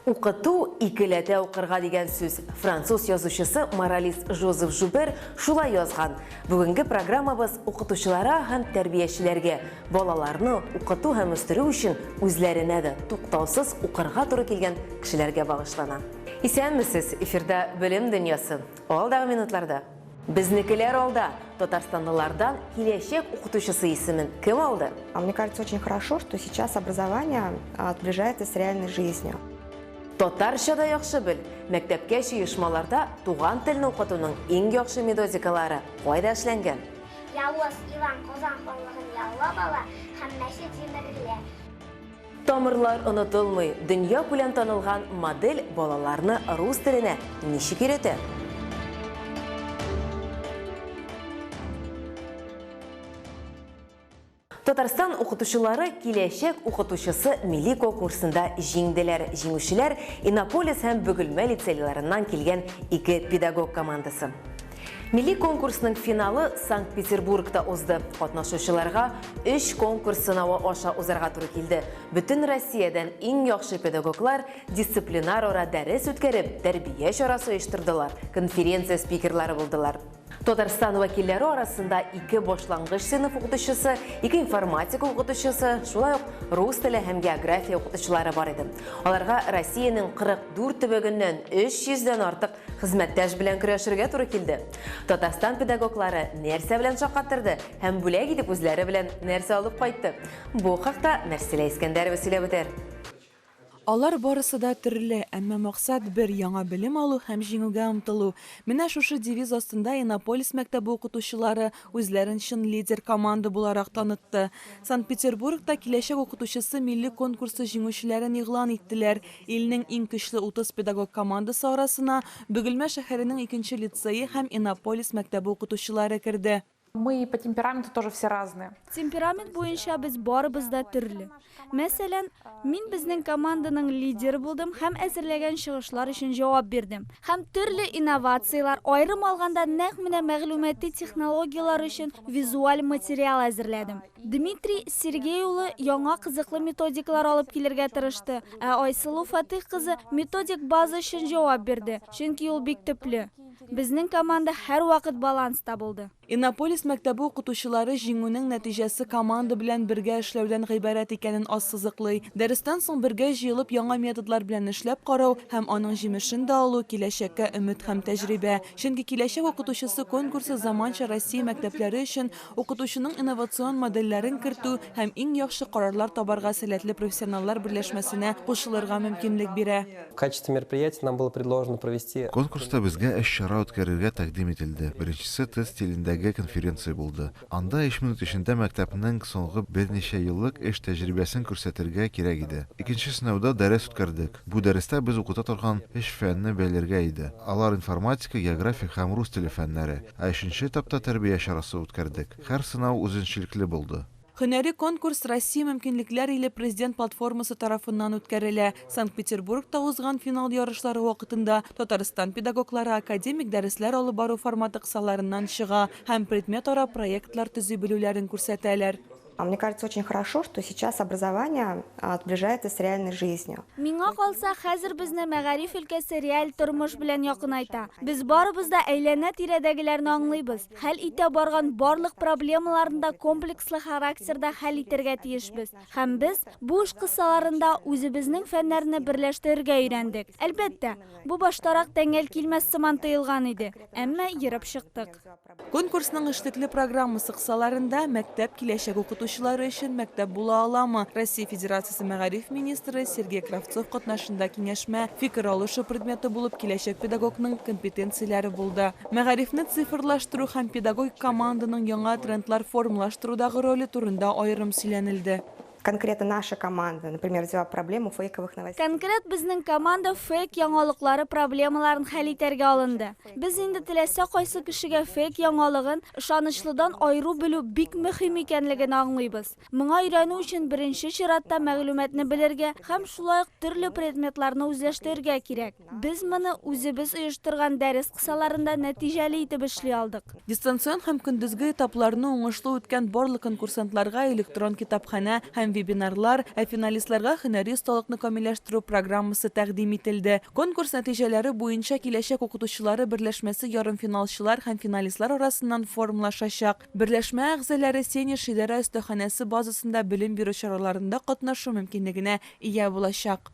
Укыту, икеләтә укырга дигән сүз. Француз язучысы, моралист Жозеф Жубер шулай язган. Бүгенге программабыз укытучылара һәм тәрбиячеләргә балаларны укыту һәм үстерү өчен үзләренә дә туктаусыз укырга туры килгән кешеләргә багышлана. Исәнмесез, эфирда Белем дөньясы. Алдагы минутларда. Безнекеләр алда! Татарстанлылардан киләчәк укытучысы исемен кем алды? А мне кажется, очень хорошо, что сейчас образование сближается с реальной жизнью. Татарча да яхшы бел! Мәктәпкәчә оешмаларда туган телне укытуның иң яхшы методикалары кайда эшләнгән? Явыз Иван Казан ханлыгын яулап ала һәм мәчет җимерелә. Тамырлар онытылмый, дөньякүләм танылган модель балаларны рус теленә ничек өйрәтә? Татарстан укытучылары Киләчәк укытучысы милли конкурсында җиңделәр. Җиңүчеләр Иннополис һәм Бөгелмә лицейларыннан килгән ике педагог командасы. Милли конкурсның финалы Санкт-Петербургта узды. Катнашучыларга өч конкурс сынавы аша узарга туры килде. Бөтен Россиядән иң яхшы педагоглар дисциплинарара дәрес үткәреп, тәрбия чарасы оештырдылар, конференция спикерлары булдылар. Татарстан вәкилләре арасында ике башлангыч сыйныф укытучысы, ике информатика укытучысы, шулай ук рус теле һәм география укытучылары бар иде. Аларга Россиянең 44 төбәгеннән 300 дән артык хезмәттәш белән көрәшергә туры килде. Татарстан педагоглары нәрсә белән шаккатырды һәм бүләк итеп үзләре белән нәрсә алып кайтты? Бу хакта Мәрсилә Искәндәрова сөйләп үтәр. Алар барысы да төрле, әмма максат бер, яңа белем алу һәм җиңүгә омтылу. Менә шушы девиз астында Иннополис мәктәбе укытучылары үзләрен чын лидер команда буларак танытты. Санкт-Петербургта Киләчәк укытучысы милли конкурсы җиңүчеләрен игълан иттеләр. Илнең иң көчле 30 педагог командасы арасына Бөгелмә шәһәренең икенче лицее һәм Иннополис мәктәбе укытучылары керде. Мы по темпераменту тоже все разные. Темперамент буенча без барыбыз да төрле. Мәсәлән, мин безнең команданың лидеры булдым һәм әзерләгән чыгышлар өчен җавап бирдем. Һәм төрле инновацияләр, аерым алганда, нәкъ менә мәгълүмати технологияләр өчен визуаль материал әзерләдем. Дмитрий Сергей улы яңа кызыклы методикалар алып килергә тырышты, ә Айсылу Фатыйх кызы методик база өчен җавап бирде, чөнки ул бик төпле. Безнең команда һәрвакыт баланста булды. Иннополис мәктәбе укытучылары җиңүнең нәтиҗәсе команда белән бергә эшләүдән гыйбарәт икәнен ассызыклый. Дәрестән соң бергә җыелып яңа методлар белән эшләп карау һәм аның җимешен дә алу, киләчәккә өмет һәм тәҗрибә. Чөнки Киләчәк укытучысы конкурсы заманча Россия мәктәпләре өчен укытучының инновацион модельләрен кертү һәм иң яхшы карарлар табарга сәләтле профессионаллар берләшмәсенә кушылырга мөмкинлек бирә. В качестве мероприятия нам было предложено провести. Конкурста безгә өч чара үткәрергә тәкъдим ителде. Беренчесе тест стилендәге конференция булды. Анда өч минут эчендә мәктәпнең соңгы берничә еллык эш тәҗрибәсен күрсәтергә кирәк иде. Икенче сынауда дәрес үткәрдек. Бу дәрестә без укыта торган өч фәнне бәйләргә иде. Алар информатика, география һәм рус теле фәннәре. Ә өченче этапта тәрбия чарасы үткәрдек. Һәр сынау үзенчәлекле булды. Һөнәри конкурс Россия мөмкинлекләр иле Президент платформасы тарафыннан үткәрелә. Санкт-Петербургта узган финал ярышлары вакытында Татарстан педагоглары академик дәресләр алып бару форматы кысаларыннан чыга һәм предметара проектлар төзи белүләрен күрсәтәләр. А мне кажется, очень хорошо, что сейчас образование сближается с реальной жизнью. Миңа калса, хәзер безне мәгариф өлкәсе реаль тормыш белән якынайта. Без барыбыз да әйләнә-тирәдәгеләрне аңлыйбыз. Хәл итә барган барлык проблемаларны да комплекслы характерда хәл итәргә тиешбез. Һәм без бу эш кысаларында үзебезнең фәннәрне берләштерергә өйрәндек. Әлбәттә, бу баштарак тәңгәл килмәс сыман тоелган иде, әмма ерып чыктык. Конкурсның эшлекле программасы кысаларында Мәктәп киләчәк укытучылары өчен мәктәп була аламы? Россия Федерациясе мәгариф министры Сергей Кравцов катнашында киңәшмә, фикер алышу предметы булып киләчәк педагогның компетенцияләре булды. Мәгарифне цифрлаштыру һәм педагогик команданың яңа трендлар формалаштырудагы роле турында аерым сөйләнелде. Конкретно наша команда, например, взяла проблему фейковых новостей. Конкрет безнең команда фейк яңалыклары проблемаларын хәл итәргә алынды. Без инде теләсә кайсы кешегә фейк яңалыгын ышанычлыдан аеру белү бик мөһим икәнлеген аңлыйбыз. Моңа өйрәнү өчен беренче чиратта мәгълүматны белергә һәм шулай ук төрле предметларны үзләштерергә кирәк. Без моны үзебез оештырган дәрес кысаларында нәтиҗәле итеп эшли алдык. Дистанцион һәм көндезге этапларны уңышлы үткән барлык конкурсантларга электрон китапханә һәм һәм вебинарлар, ә финалистларга һөнәри осталыкны камилләштерү программасы тәкъдим ителде. Конкурс нәтиҗәләре буенча Киләчәк укытучылары берләшмәсе ярымфиналчылар һәм финалистлар арасыннан формалашачак. Берләшмә әгъзалары Сенеж идарә остаханәсе базасында белем бирү чараларында катнашу мөмкинлегенә ия булачак.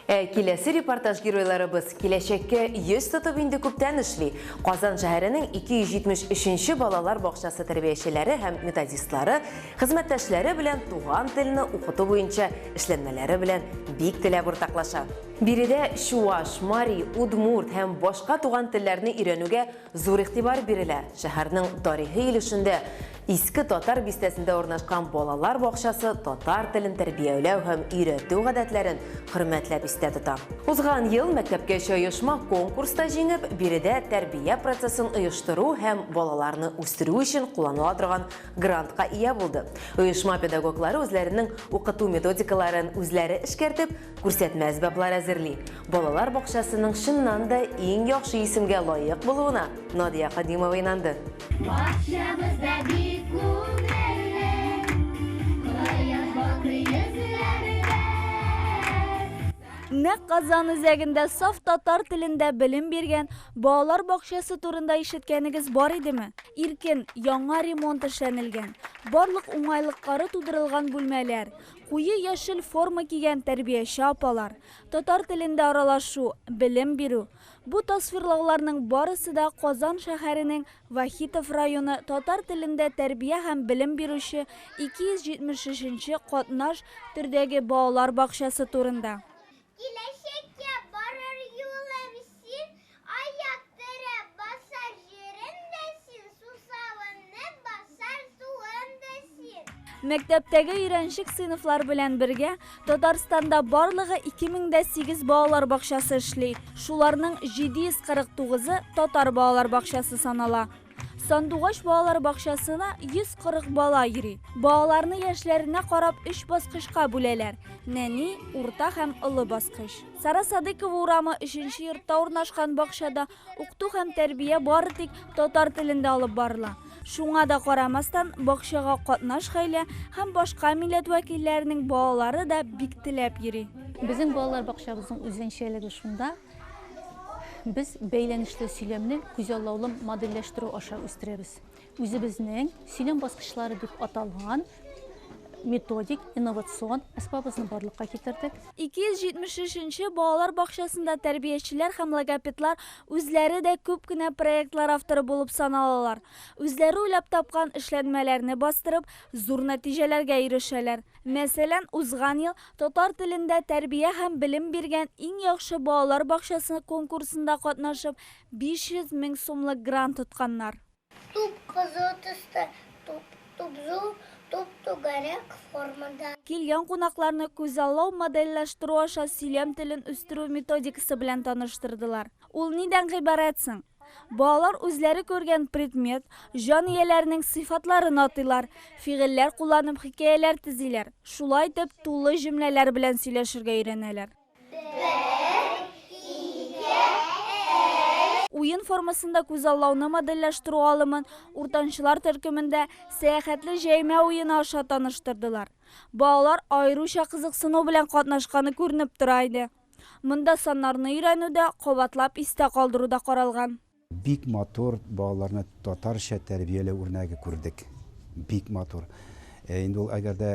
Ә киләсе репортаж геройларыбыз киләчәккә йөз тотып инде күптән эшли. Казан шәһәренең 273 нче балалар бакчасы тәрбиячеләре һәм методистлары хезмәттәшләре белән туган телне укыту буенча эшләнмәләре белән бик теләп уртаклаша. Биредә чуаш, мари, удмурт һәм башка туган телләрне өйрәнүгә зур игътибар бирелә. Шәһәрнең тарихи өлешендә Иске Татар бистәсендә урнашкан балалар бакчасы татар телен тәрбияләү һәм өйрәтү гадәтләрен хөрмәтләп истә тота. Узган ел мәктәпкәчә оешма конкурста җиңеп, биредә тәрбия процессын оештыру һәм балаларны үстерү өчен кулланыла торган грантка ия булды. Оешма педагоглары үзләренең укыту методикаларын үзләре эшкәртеп, күрсәтмә әсбаплар әзерли. Балалар бакчасының чыннан да иң яхшы исемгә лаек булуына Надия Кадимова инанды. Бакчабызда бик күңелле, Кояш балкый йөзләрдә. Нәкъ Казан үзәгендә саф татар телендә белем биргән балалар бакчасы турында ишеткәнегез бар идеме? Иркен, яңа ремонт эшләнелгән, барлык уңайлыклары тудырылган бүлмәләр, куе яшел форма кигән тәрбияче апалар, татар телендә аралашу, белем бирү, бу тасвирлауларның барысы да Казан шәһәренең Вахитов районы татар телендә тәрбия һәм белем бирүче 273 нче катнаш төрдәге балалар бакчасы турында. Киләчәккә барыр юлым син, Аяк терәп басар җирем дә син, Сусавымны басар суым да син. Мәктәптәге өйрәнчек сыйныфлар белән бергә Татарстанда барлыгы 2008 балалар бакчасы эшли. Шуларның 749-ы татар балалар бакчасы санала. Сандугач балалар бакчасына 140 бала йөри. Балаларны яшьләренә карап өч баскычка бүләләр, нәни, урта һәм олы баскыч. Сара Садыкова урамы өченче йортта урнашкан бакчада укыту һәм тәрбия бары тик татар телендә алып барыла. Шуңа да карамастан, бакчага катнаш гаилә һәм башка милләт вәкилләренең балалары да бик теләп йөри. Безнең балалар бакчабызның үзенчәлеге шунда, без бәйләнешле сөйләмне күзаллаулы модельләштерү аша үстерәбез. Үзебезнең сөйләм баскычлары дип аталган методик, инновацион әсбабыбызны барлыкка китердек. 273 нче балалар бакчасында тәрбиячеләр һәм логопедлар үзләре дә күп кенә проектлар авторы булып саналалар. Үзләре уйлап тапкан эшләнмәләрне бастырып, зур нәтиҗәләргә ирешәләр. Мәсәлән, узган ел татар телендә тәрбия һәм белем биргән иң яхшы балалар бакчасы конкурсында катнашып, 500 мең сумлык грант отканнар. Туп кызыл төстә, туп, туп зур, туп түгәрәк формада. Килгән кунакларны күзаллау модельләштерү аша сөйләм телен үстерү методикасы белән таныштырдылар. Ул нидән гыйбарәт соң? Балалар үзләре күргән предмет, җан ияләренең сыйфатларын атыйлар, фигыльләр кулланып хикәяләр төзиләр, шулай итеп тулы җөмләләр белән сөйләшергә өйрәнәләр. Уен формасында күзаллауны модельләштерү алымын уртанчылар төркемендә Сәяхәтле җәймә уены аша таныштырдылар. Балалар аеруча кызыксыну белән катнашканы күренеп тора иде. Монда саннарны өйрәнү дә, кабатлап истә калдыру да каралган. Бик матур балаларны татарча тәрбияләү үрнәге күрдек. Бик матур. Инде ул әгәр дә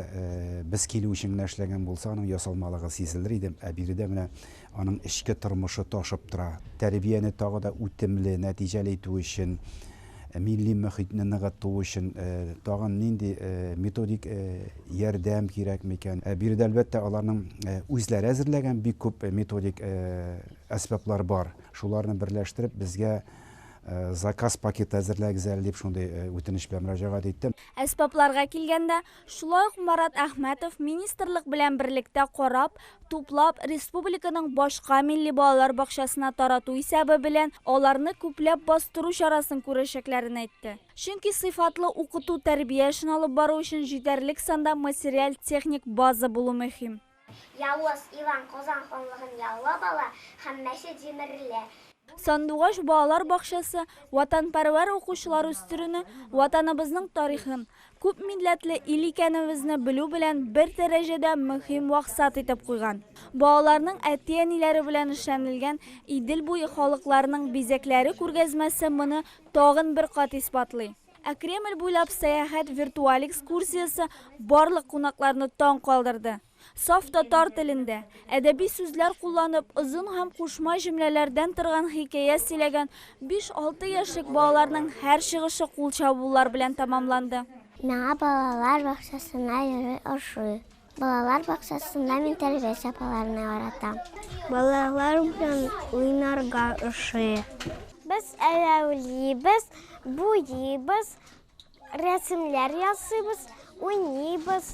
без килү өчен генә эшләгән булса, аның ясалмалыгы сизелер иде. Ә биредә менә аның эчке тормышы ташып тора. Тәрбияне тагы да үтемле, нәтиҗәле итү өчен, милли мөхитне ныгыту өчен тагын нинди методик ярдәм кирәк микән? Биредә, әлбәттә, аларның үзләре әзерләгән бик күп методик әсбаплар бар. Шуларны берләштереп, безгә заказ пакеты әзерләгез әле дип шундый үтенеч белән мөрәҗәгать иттем. Әсбапларга килгәндә, шулай ук Марат Әхмәтов министрлык белән берлектә карап, туплап, республиканың башка милли балалар бакчасына тарату исәбе белән аларны күпләп бастыру чарасын күрәчәкләрен әйтте. Чөнки сыйфатлы укыту-тәрбия эшен алып бару өчен җитәрлек санда материаль-техник база булу мөһим. Явыз Иван Казан ханлыгын яулап ала һәм мәчет җимерелә. Сандугач балалар бакчасы ватанпәрвәр укучылар үстерүне, Ватаныбызның тарихын, күп милләтле ил икәнебезне белү белән бер дәрәҗәдә мөһим максат итеп куйган. Балаларның әти-әниләре белән эшләнелгән Идел буе халыкларының бизәкләре күргәзмәсе моны тагын бер кат исбатлый. Ә Кремль буйлап сәяхәт виртуаль экскурсиясе барлык кунакларны таң калдырды. Саф татар телендә, әдәби сүзләр кулланып, озын һәм кушма җөмләләрдән торган хикәя сөйләгән биш-алты яшьлек балаларның һәр чыгышы кул чабулар белән тәмамланды. Миңа балалар бакчасына йөрү ошый. Балалар бакчасында мин тәрбияче апаларны яратам. Балалар белән уйнарга ошый. Без әвәлибез, буйыйбыз, Рәсемнәр ясыйбыз, уйныйбыз,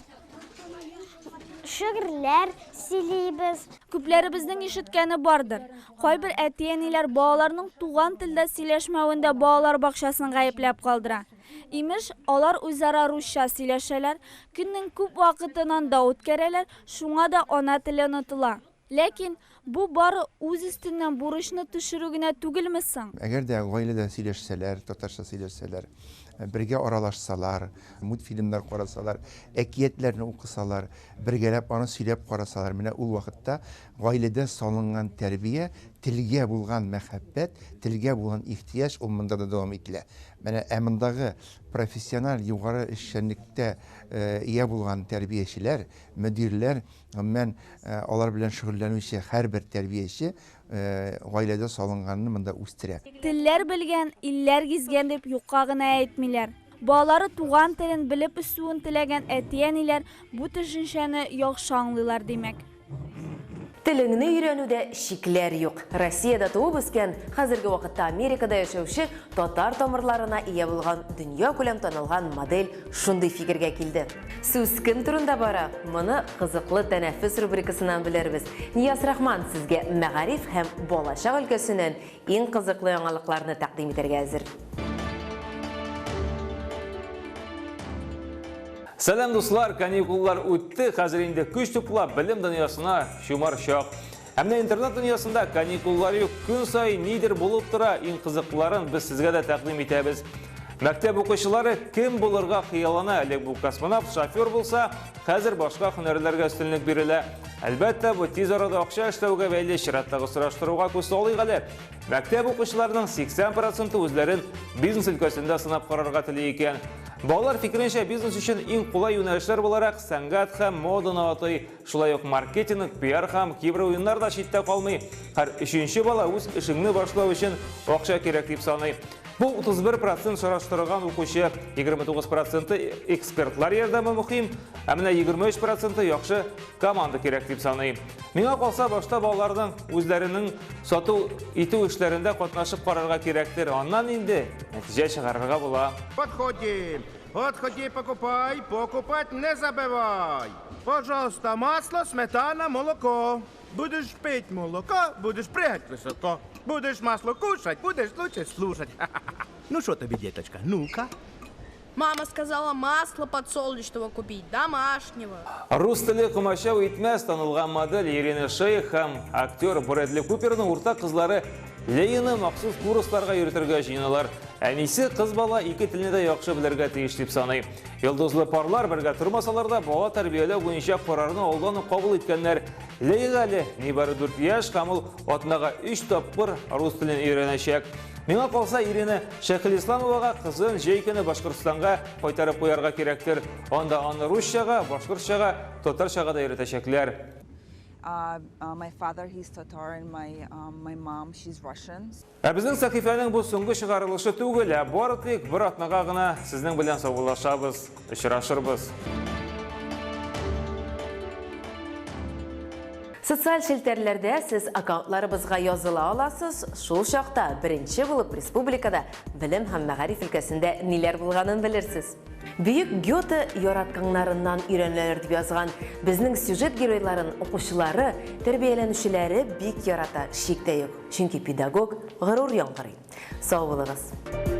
шигырьләр сөйлибез. Күпләребезнең ишеткәне бардыр, кайбер әти-әниләр балаларның туган телдә сөйләшмәвен дә балалар бакчасын гаепләп калдыра. Имеш, алар үзара русча сөйләшәләр, көннең күп вакытын анда үткәрәләр, шуңа да ана теле онытыла. Ләкин бу бары үз өстеннән бурычны төшерү генә түгелме соң? Әгәр дә гаиләдә сөйләшсәләр, татарча сөйләшсәләр, бергә аралашсалар, мультфильмнар карасалар, әкиятләрне укысалар, бергәләп аны сөйләп карасалар, менә ул вакытта гаиләдә салынган тәрбия, телгә булган мәхәббәт, телгә булган ихтыяҗ ул монда да дәвам ителә. Менә ә мондагы профессиональ югары эшчәнлектә ия булган тәрбиячеләр, мөдирләр, Гомумән, алар белән шөгыльләнүче һәрбер тәрбияче гаиләдә салынганны монда үстерә. Телләр белгән, илләр гизгән дип юкка гына әйтмиләр. Балалары туган телен белеп үсүен теләгән әти-әниләр бу төшенчәне яхшы аңлыйлар, димәк. Телеңне өйрәнүдә чикләр юк. Россиядә туып үскән, хәзерге вакытта Америкада яшәүче татар тамырларына ия булган дөньякүләм танылган модель шундый фикергә килде. Сүз кем турында бара? Моны Кызыклы тәнәфес рубрикасыннан белербез. Нияз Рахман сезгә мәгариф һәм балачак өлкәсеннән иң кызыклы яңалыкларны тәкъдим итәргә әзер. Сәлам, дуслар! Каникуллар үтте, хәзер инде көч туплап, белем дөньясына чумар чак. Ә менә интернет дөньясында каникуллар юк, көн саен нидер булып тора, иң кызыклыларын без сезгә дә тәкъдим итәбез. Мәктәп укучылары кем булырга хыяллана? Элек бу космонавт, шофер булса, хәзер башка һөнәрләргә өстенлек бирелә. Әлбәттә, бу тиз арада акча эшләүгә бәйле чираттагы сораштыруга күз салыйк әле. Мәктәп укучыларының 80 проценты үзләрен бизнес өлкәсендә сынап карарга тели икән. Балалар фикеренчә, бизнес өчен иң кулай юнәлешләр буларак сәнгать һәм моданы атый. Шулай ук маркетинг, пиар һәм киберуеннар да читтә калмый. Һәр өченче бала үз эшеңне башлау өчен акча кирәк дип саный. Бу 31 процент сораштырылган укучы, 29 проценты экспертлар ярдәме мөһим, ә менә 23 проценты яхшы команда кирәк дип саный. Миңа калса, башта балаларның үзләренең сату итү эшләрендә катнашып карарга кирәктер, аннан инде нәтиҗә чыгарырга була. Подходим! Подходи, покупай, покупать не забывай. Пожалуйста, масло, сметана, молоко. Будешь пить молоко, будешь прыгать высоко. Будешь масло кушать, будешь лучше слушать. Ну что тебе, деточка, ну-ка. Мама сказала масло подсолнечного купить, домашнего. Рус теле комачау итмәс танылган модель Ирина Шейх һәм актер Брэдли Куперның уртак кызлары Леяны махсус курсларга йөртергә җыеналар. Әнисе кыз бала ике телне дә яхшы белергә тиеш дип саный. Йолдызлы парлар бергә тормасалар да, бала тәрбияләү буенча карарны алдан ук кабул иткәннәр. Леяга әле нибары 4 яшь һәм ул атнага 3 тапкыр рус телен өйрәнәчәк. Миңа калса, Ирина Шәйхелисламовага кызын җәй көне Башкортстанга кайтарып куярга кирәктер. Анда аны русчага, башкортчага, татарчага да өйрәтәчәкләр. Ә безнең сәхифәнең бу соңгы чыгарылышы түгел, ә бары тик бер атнага гына сезнең белән саубуллашабыз. Очрашырбыз. Социаль челтәрләрдә сез аккаунтларыбызга языла аласыз. Шул чакта беренче булып республикада белем һәм мәгариф өлкәсендә ниләр булганын белерсез. Бөек Гёте яратканнарыннан өйрәнәләр дип язган. Безнең сюжет геройларын укучылары, тәрбияләнүчеләре бик ярата, шик тә юк. Чөнки педагог горур яңгырый. Сау булыгыз!